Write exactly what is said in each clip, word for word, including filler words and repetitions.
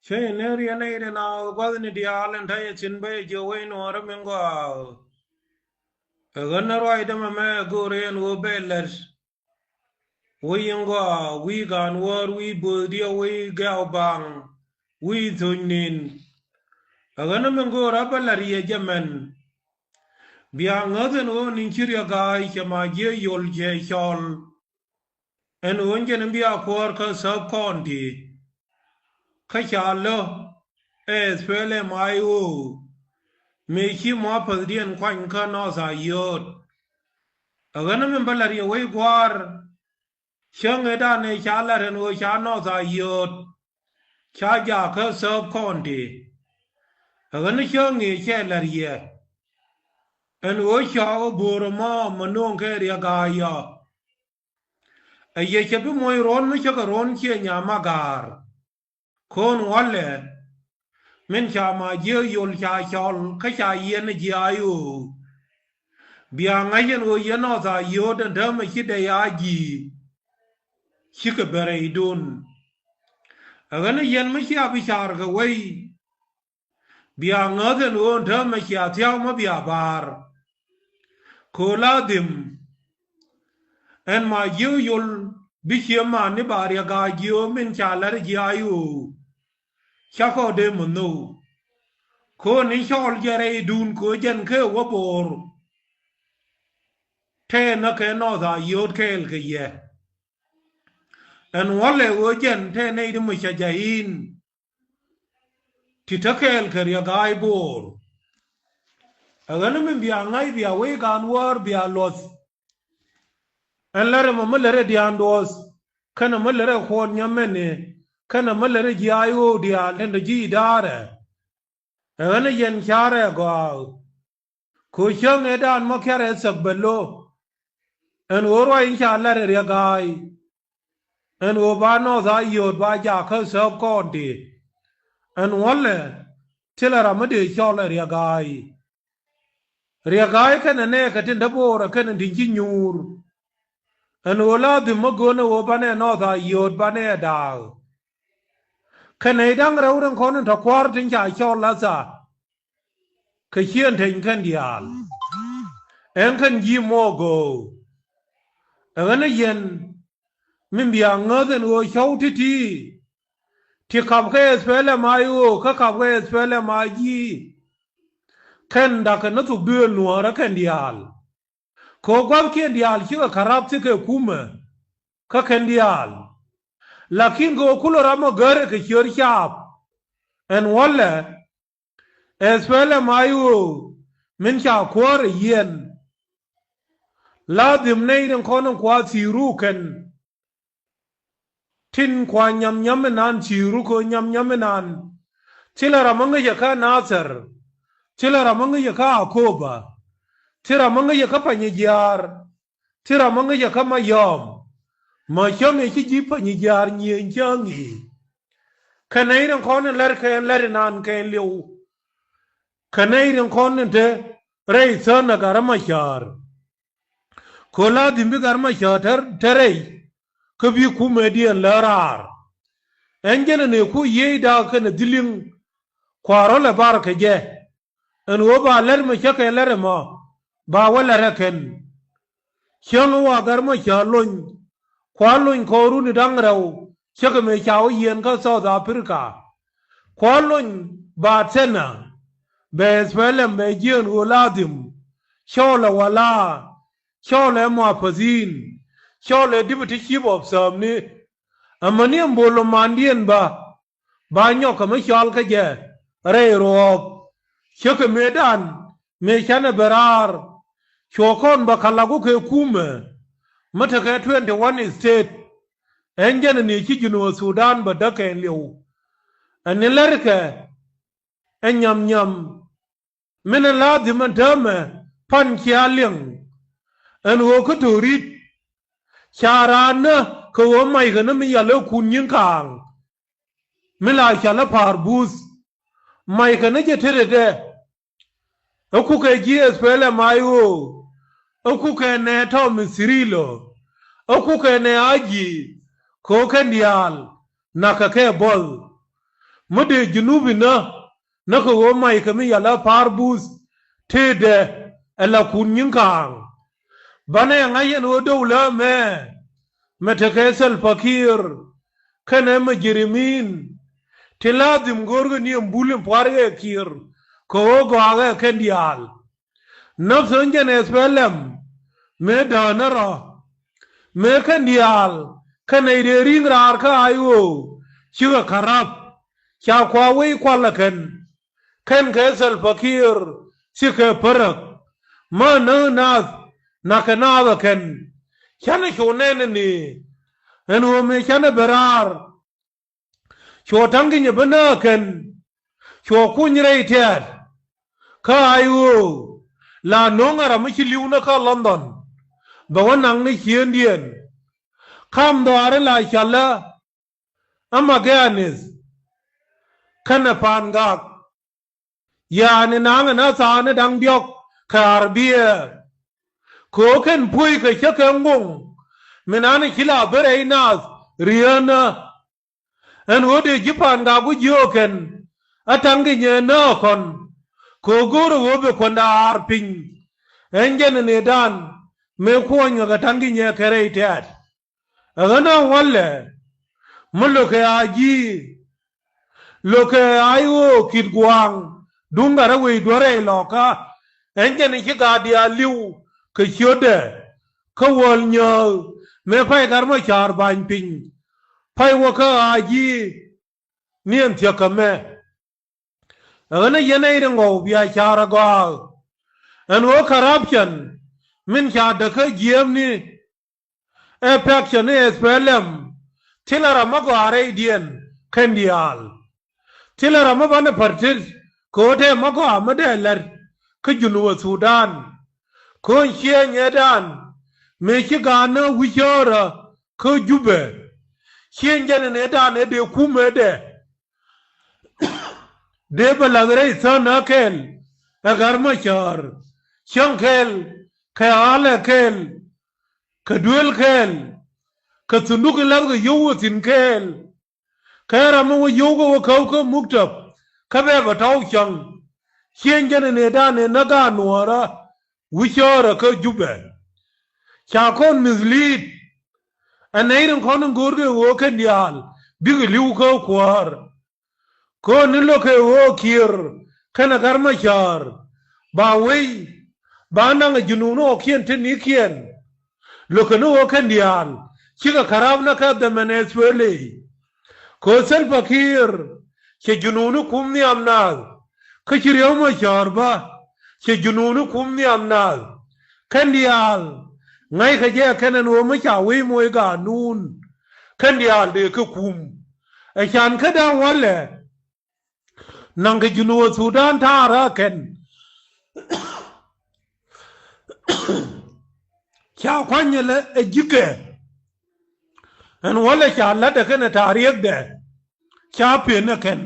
Cä yɛ ner yɛn nɛy ti naath gua̱thni diaal in ta̱yɛ thi̱n bä yɛ jiök wec nuɔɔrä min gɔaa. Ɛ ɣän ni ruacdä mɛmɛ ɛ go̱o̱r yɛn ɣöö bɛ lät. Wec in gɔaa, wi̱i̱ ga̱a̱n wäär, wi̱i̱ bööthdiɛ, wi̱i̱ gɛ̈ɛ̈u ba̱a̱ŋ, wi̱i̱ tho̱ny ni̱n. Ɛ ɣän ni min go̱o̱r a bä la̱t yɛ jɛ mɛn. Bia ŋäth ɛn ɣöö ni̱n ci Riɛk Ga̱a̱y cɛ ma jiɛ yol cɛ cɔl. Ɛn ɣöö jɛn in bia kuäär kä sub county. Kä ca lö ɛ S P L M I O mëë ci muapäthdiɛn kuany kä North Ayod. Ɛ ɣän ni min bä la̱t yɛ wec gua̱a̱r. Cäŋ ëëdan ëë ca la̱t ɛn ɣöö ca North Ayod ca jak kä sub county. Ɛ ɣän ni cäŋ ëë cɛ la̱t yɛ ɛn ɣöö cɔɔk ɛ bo̱o̱r ɛmɔ mɛ no̱o̱ŋ kɛ Riɛk Ga̱a̱y ɔ. Ɛ yɛ cɛ bi moc ruɔ̱n mi cä kɛ ruɔ̱n ciɛ nyam a ga̱a̱r. Ko̱n wälɛ min ca ma jiɛ yol ca cɔl kä ca yiɛn jiaac ɣöö bia ŋäc ɛn ɣöö yɛn North Ayod ɛn täämɛ ci dɛy a ji̱. Cikɛ ben rɛydun. Ɛ ɣän ni yɛn mi cia bi ca̱r kɛ wei. Bia ŋäth ɛn ɣöö ɛn täämɛ cia thia̱k mi bia ba̱a̱r. Kɛ ɣöö la dhim ɛn ma jiök yol bi cië man ni ba Riɛk Ga̱a̱y jiök min ca la̱t jiaac ɣöö ca kɔ dee mi nhök. Kɛ ɣöö ni cɔl jɛ rɛydun kɛ ɣöö jɛn kɛ wä bo̱o̱r. Tëë nä kɛ North Ayod kɛɛl kɛ yɛ. Ɛn wälɛ ɣöö jɛn tëë nɛy ti mi cä ja̱ in. Ti te kɛɛl kɛ Riɛk Ga̱a̱y bo̱o̱r. Ɛ ɣän ni min bia ŋa̱c bia wec ga̱a̱n wäär bia luɔth. Ɛn lärɛ mɔ mi lärɛ diaal duɔth kɛnɛ mi lärɛ kuɔt nyamɛni kɛnɛ mi lärɛ jiaac ɣöö diaal tin te ji̱ idaarɛ. Ɛ ɣän ni yɛn ca̱rɛ gɔaa. Kɛ ɣöö cäŋ ëëdan mɔ kiarɛ thäk bɛ lo̱. Ɛn ɣöö ruac in ca la̱t ɛ Riɛk Ga̱a̱y. Ɛn ɣöö ba North Ayod ba jak kä sub county. Ɛn wälɛ thilɛ ram mi dee cɔl ɛ Riɛk Ga̱a̱y. Riɛk Ga̱a̱y kɛnɛ nɛɛkɛ tin te bo̱o̱rɛ kɛnɛ tin ci nyuur. Ɛn ɣöö la dhim mi go̱o̱nɛ ɣöö banɛ North Ayod banɛ da̱a̱k. Kɛnɛ i̱ da̱ŋ rɛw rin kɔn in tɔ kua̱r tin ca cɔl la thaa. Kɛ ciɛn teny kɛn diaal. Ɛn kɛn ji̱ mɔ go̱o̱k. Ɛ ɣän ni yɛn min bia ŋäth ɛn ɣöö cɔw ti̱ti̱. Ti kap kä S P L M I O kä kap kä S P L M I G. Kɛn da̱kɛ ni thuk duëël nuäärä kɛn diaal. Kɛ ɣöö gua̱thkiɛn diaal cikɛ ka̱rap thikɛ kumɛ kä kɛn diaal. Lakin kɛ ɣöö kulɛ ram ɔ gärɛ kɛ ciöör caap. Ɛn wälɛ S P L M I O min ca kuäär ɛ yiɛn. La dhim nɛy rin kɔn in kua thi̱i̱ru kɛn. Tin kua nyam nyam inan thi̱i̱ru kɛ ɣöö nyam nyam inan. Thilɛ ram mi ŋäcɛ kä Nathɛr. Thilɛ ram mi ŋäcɛ kä Akoba. Thilɛ ram mi ŋäcɛ kä Panyijiaar. Thilɛ ram mi ŋäcɛ kä Mayɔm. Mɔ cäŋ i̱ ci ji̱ Panyijiaar nyiëëny cäŋ i̱. Kɛ nɛy rin kɔn in lɛr kɛn lɛr inan kɛn liw. Kɛ nɛy rin kɔn in te rɛy thänä Gat Macäär. Kɛ ɣöö la dhim bi Gat Macäär te, te rɛy. Kä bi kumɛdiɛn lär raar. Ɛn jɛn ɛ nëë ku yiëëc da̱a̱k kɛnɛ dhili̱ŋ. Kua rɔ̱lɛ bar kɛ jɛ. Ɛn ɣöö ba lɛr mi cä kɛ lɛr ɛmɔ ba wä lɛr ɛ kɛn. Cäŋ ɛ wa Gat Macäär lony. Kua lony kɔɔrun i̱ da̱ŋ rɛw cä kɛ mëë ca wä yiɛn kä South Africa. Kua lony ba thɛnä. Bɛ S P L M bɛ jiɛɛn ɣöö la dhim. Cɔɔlɛ wala. Cɔɔlɛ muapathin. Cɔɔlɛ deputy chief of staff ni. Amäni ɛn bol ɔ mandiɛn ba. Ba nyɔk kɛ mi cɔal kä jɛ rɛy ruɔ̱ɔ̱p. Cä kɛ mëëdan mëë canɛ ben raar. Cuɔ kɔn bɛ kɛ lak wä kɛ kumɛ mi tekɛ twenty one state. Ɛn jɛn ɛ ni ci Junub Thudan bɛ däk kɛ liw. Ɛn ni lärkɛ ɛ nyam nyam. Min ɛ la dhim ɛn täämɛ pan cia liɛŋ. Ɛn ɣöö kä Torit ca raan nä kɛ ɣöö mackɛ ni mi yal ɛ kun nyin kaaŋ. Mi la cɔal ɛ Pa̱a̱r Buth. Mackɛ ni jɛ tetdɛ. Ɛ kukɛ ji̱ S P L M I O. Ɛ kukɛ nɛ tɔ̱ mi Cirilo. Ɛ kukɛ nɛ a ji̱ kɛ ɣöö kɛn diaal. Nakä kɛ buɔth. mi dee Junubi nä, nä kɛ ɣöö mac kɛ mi yalä pa̱a̱r buth tëëdɛ ɛ la kun nyin kaaŋ. Banɛ ŋa̱c ɛn ɣöö dee wulä mɛ, mɛ tekɛ Salva Kiir kɛnɛ mɛ jirimin ti la dhim go̱o̱rkɛ ni ɛn bul in pua̱rkɛ Kiir kɛ ɣöö gɔaakä kɛn diaal. Nafsi in jɛn S P L M mëë däänä rɔ, mëë kɛn diaal kɛn nɛy dee ri̱ŋ raar kä I O cikɛ karap, ca kua wec kual ɛ kɛn. Kɛn kɛ Salva Kiir cikɛ päräk. Mä näk nath, na̱kɛ naath ɛ kɛn. Canɛ cu nɛn ni ɛn ɣöö mëë canɛ ben raar, cuɔ Ta̱ŋ Kinyɛ ben nääk kɛn, cuɔ kuny rɛy tɛ̈t. Kä I O la no̱o̱ŋ ɛ ram mi ci li̱w ni kä London, bɛ wä naŋ ni ciëëndiɛn. Kam dhɔaari la calä ɛ Mageanis kɛnɛ Pa̱a̱n Gak. Yani naŋ ɛ na thaani da̱ŋ diɔ̱k kɛ arbiɛ. Kɛ ɣöö kɛn puɔ̱i kɛ cä kɛ ŋoŋ mi nani ci la ben rɛy naath rieenä. Ɛn ɣöö dee ji̱ Pa̱a̱n Gak ku jiök kɛn, a Ta̱ŋ Kinyɛ nääk kɔn. Kɛ ɣöö go̱o̱rɛ ɣöö bɛ kuändɛ aar piny. Ɛn jɛn ɛ nëëdan mëë kuɔ̱ny kɛ kɛ Ta̱ŋ Kinyɛ kɛ rɛy tɛ̈t. Ɛ ɣän a walɛ mi lo̱kɛ a ji̱, lo̱kɛ a i̱ ɣöö ki̱t gua̱a̱ŋ duŋ gat rɛy wec duɔ̱r rɛy lɔ̱kä. Ɛn jɛn i̱ ci gaat diaal li̱w kɛ ciötdɛ kä wäl nyääk mëë pay gat mɔ ca̱a̱r ba̱ny piny. Pay wä kä a ji̱ ni ɛn thiäk kɛ mɛ. Ɛ ɣän a yɛn ɛ i̱ ri ŋɔw bia ca̱a̱r a gɔaa. Ɛn ɣöö corruption min ca däk kä jiäämni. Ɛ pɛk cɛ ni S P L M thilɛ ram mi gɔaa rɛydiɛn kɛn diaal. Thilɛ ram mi banɛ pärtit kɛ ɣöö tɛ mi gɔaa mi dee lät kä Junub Thudan. Kɔn ciɛ nyɛɛdan mëë ci ga̱a̱n ni wi̱c cäärä kä Jubɛ. Ciɛ jɛn ni nëëdan ëë dee kumɛ dɛ. Dee bɛ lath rɛy thänä kɛɛl, ɛ Gat Macar, cäŋ kɛɛl, kɛ alɛ kɛɛl, kɛ duel kɛɛl, kɛ thunduk in lathkɛ yio̱w wä thi̱n kɛɛl. Kɛ ram mi wä yio̱w kɛ wä käw kä muktäp, kä bɛ bɛ tɔ̱w cäŋ. Ciëny jɛn in nëëdan in näk gaat nuɔ̱ɔ̱rä wi̱c cäärä kä Jubɛ. Ca kɔn mislead. Ɛ nɛy rin kɔn in go̱o̱rkɛ ɣöö kɛn diaal bikɛ li̱w kä kuäär. Kɔn ni lo̱kɛ ɣöö Kiir kɛnɛ Gat Macar ba wei, ba naŋ ɛ Junub ni ɣɔ̱kiɛn te nikiɛn. Lo̱kɛ ni ɣöö kɛn diaal cikɛ kärap ni kä dhɛmɛn ɛ thuëël i̱. Kɛ ɣöö Salva Kiir cɛ Junubni kum nhiam naath. Kä ci Riek Macar bä cɛ Junubni kum nhiam naath. Kɛn diaal ŋa̱ckɛ jɛ kɛn ɛn ɣöö mi ca wec moc ganun. Kɛn diaal dee kɛ kum. Ɛ can kädan walɛ. Naŋkɛ Junub Thudan ta̱a̱rä kɛn. Ca kuanyɛ lɛ ɛ ji̱kɛ. Ɛn walɛ ca la̱tdɛ kɛnɛ ta̱a̱ riekdɛ. Ca pen ɛ kɛn.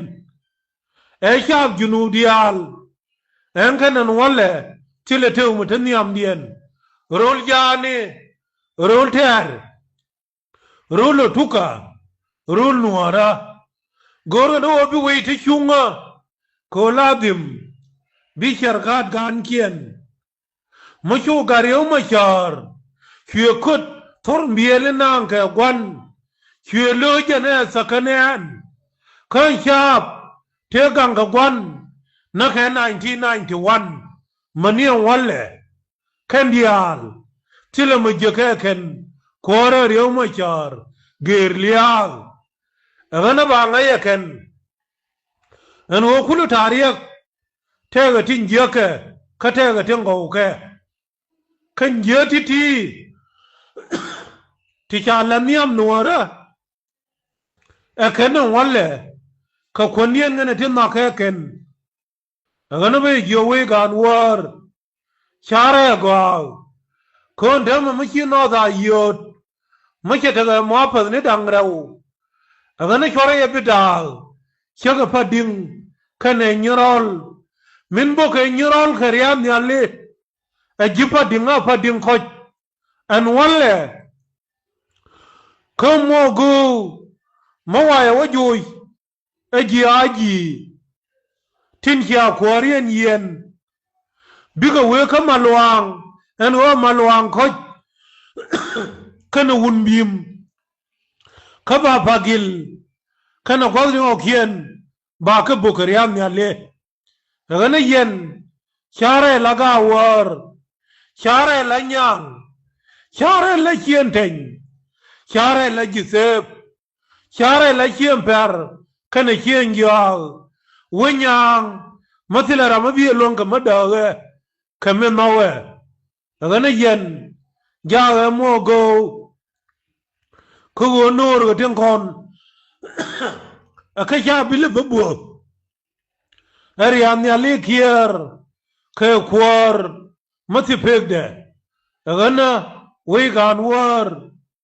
Ɛ caap Junub diaal. Ɛn kɛn ɛn walɛ thilɛ tëë mi te nhiamdiɛn. Röl jaani. Röl tɛ̈r. Röl ɛ tukä, röl nuɔ̱ɔ̱rä. Go̱o̱rkɛ ni ɣöö bi wec ti cuŋä kɛ ɣöö la dhim bi cär gaat ga̱a̱nkiɛn. Mi cu Gat Riek Macar cuɛ köt thor biëël in naaŋkɛ gua̱n. Cuɛ lo̱c jɛn ɛ thakäni ɛn. Kä caap tëë gaŋkɛ gua̱n näkɛ nineteen ninety-one. Mäni ɛn walɛ. Kɛn diaal thilɛ mi jiäkɛ kɛn kuäärä Riek Macar gëër liaak. Ɛ ɣän ɛ ba ŋäc ɛ kɛn. Ɛn ɣöö kulɛ ta̱a̱ riɛk tɛkɛ tin jiäkɛ kä tɛkɛ tin gɔwkɛ. Kɛn jiääk ti̱ti̱ ti ca la nhiam nuɔ̱ɔ̱rä. Ɛ kɛn ɛn walɛ kɛ kuändiɛn ŋänɛ ti nhɔakɛ kɛn. Ɛ ɣän ɛ ben jiök wec gaan wäär. Carɛ ɛ gɔaa. Kään täämɛ mi ci North a yio̱o̱t. Mi cɛ tekɛ muapäth ni da̱ŋ rɛw. Ɛ ɣän ɛ cuarɛ yɛ bi da̱a̱k. Cäkɛ Padi̱ŋ kɛnɛ Nyirɔl. Min bokɛ Nyirɔl kɛ ria̱a̱n nhiali. Ɛ ji̱ Padi̱ŋ a Padi̱ŋ kɔ̱c. Ɛn walɛ. Kä muɔ go̱o̱k. Mi wayɛ wä joc. ɛ ji̱ a ji̱ tin cia kuäär yɛn yɛn. Bikɛ wee kä Maluaŋ, ɛn ɣöö Maluaŋ kɔ̱c kɛnɛ wun bi̱i̱m, kä ba Pagil kɛnɛ gua̱th ni ɣɔ̱kiɛn ba kɛ bök kɛ ria̱a̱n nhial i̱ ɛ ɣän ɛ yɛn. Carɛ la Gaawäär, carɛ la Nyaŋ, carɛ la Ciɛn Tɛny, carɛ la Ji̱ Thëëp, carɛ la Ciɛn Pɛr kɛnɛ Ciɛn Jiɔak. Wä Nyaŋ, mä thilɛ ram mi bi ɛ luäŋ kɛ mä dääk ɛ kɛ mi nhɔk ɛ. Ɛ ɣän ɛ yɛn jaak ɛ muɔ go̱o̱k kä ɣöö no̱o̱r kɛ tin kɔn ɛ kä ca bi lɛ bä buɔ̱th. Ɛ ria̱a̱n nhial i̱ kiɛɛr kɛ kuäär mä thi pekdɛ. Ɛ ɣän ɛ wec Gaawäär